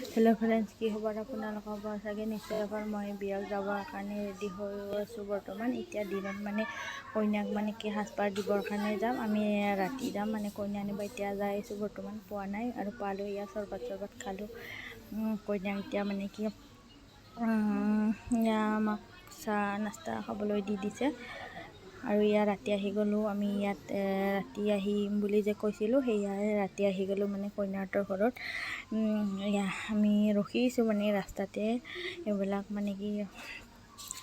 Hello' friends, কি খবৰ আপোনালোকৰ পৰা চাগে নিশ্চয় ভাল। মই বিয়াত যাবৰ কাৰণে ৰেডি হৈ আছোঁ বৰ্তমান। এতিয়া দিনত মানে কইনাক মানে কি সাজপাৰ দিবৰ কাৰণে যাম। আমি ৰাতি যাম, মানে কইনা আনিব এতিয়া যাই আছোঁ। বৰ্তমান পোৱা নাই আৰু পালোঁ। ইয়াত চৰবত চৰবত খালোঁ। কইনাক এতিয়া মানে কি আমাক চাহ নাস্তা খাবলৈ দি দিছে। আৰু ইয়াত ৰাতি আহি গ'লোঁ আমি। ইয়াত ৰাতি আহিম বুলি যে কৈছিলোঁ, সেয়াই ৰাতি আহি গ'লোঁ মানে কইনাহঁতৰ ঘৰত। আমি ৰখিছোঁ মানে ৰাস্তাতে। এইবিলাক মানে কি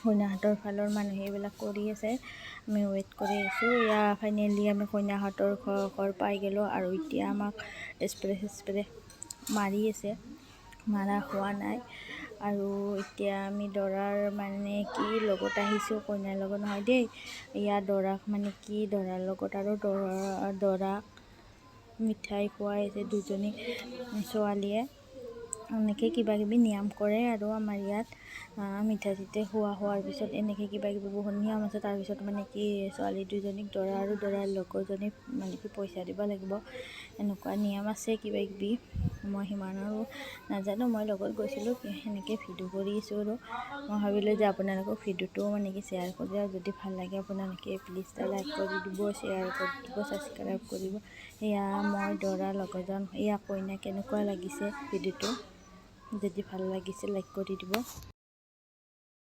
কইনাহঁতৰ ফালৰ মানুহে এইবিলাক কৰি আছে, আমি ৱেইট কৰি আছোঁ। এয়া ফাইনেলি আমি কইনাহঁতৰ ঘৰ পাই গ'লোঁ। আৰু এতিয়া আমাক স্প্ৰে চিস্প্ৰে মাৰি আছে, মাৰা হোৱা নাই। আৰু এতিয়া আমি দৰাৰ মানে কি লগত আহিছোঁ, কইনাৰ লগত নহয় দেই। ইয়াৰ দৰাক মানে কি দৰাৰ লগত আৰু দৰাক মিঠাই খুৱাই আছে দুজনী ছোৱালীয়ে। এনেকৈ কিবা কিবি নিয়ম কৰে। আৰু আমাৰ ইয়াত মিঠাই চিঠাই খোৱা হোৱাৰ পিছত এনেকৈ কিবা কিবি বহুত নিয়ম আছে। তাৰপিছত মানে কি ছোৱালী দুজনীক দৰা আৰু দৰাৰ লগৰজনীক মানে কি পইচা দিব লাগিব, এনেকুৱা নিয়ম আছে কিবা কিবি। মই সিমান আৰু নাজানো। মই লগত গৈছিলোঁ, সেনেকৈ ভিডিঅ' কৰি আছোঁ। আৰু মই ভাবিলোঁ যে আপোনালোকক ভিডিঅ'টো মানে কি শ্বেয়াৰ কৰি, আৰু যদি ভাল লাগে আপোনালোকে প্লিজ এটা লাইক কৰি দিব, শ্বেয়াৰ কৰি দিব, ছাবস্ক্ৰাইব কৰিব। এয়া মই, দৰাৰ লগৰজন, এয়া কইনা। কেনেকুৱা লাগিছে ভিডিঅ'টো? যদি ভাল লাগিছে লাইক কৰি দিব।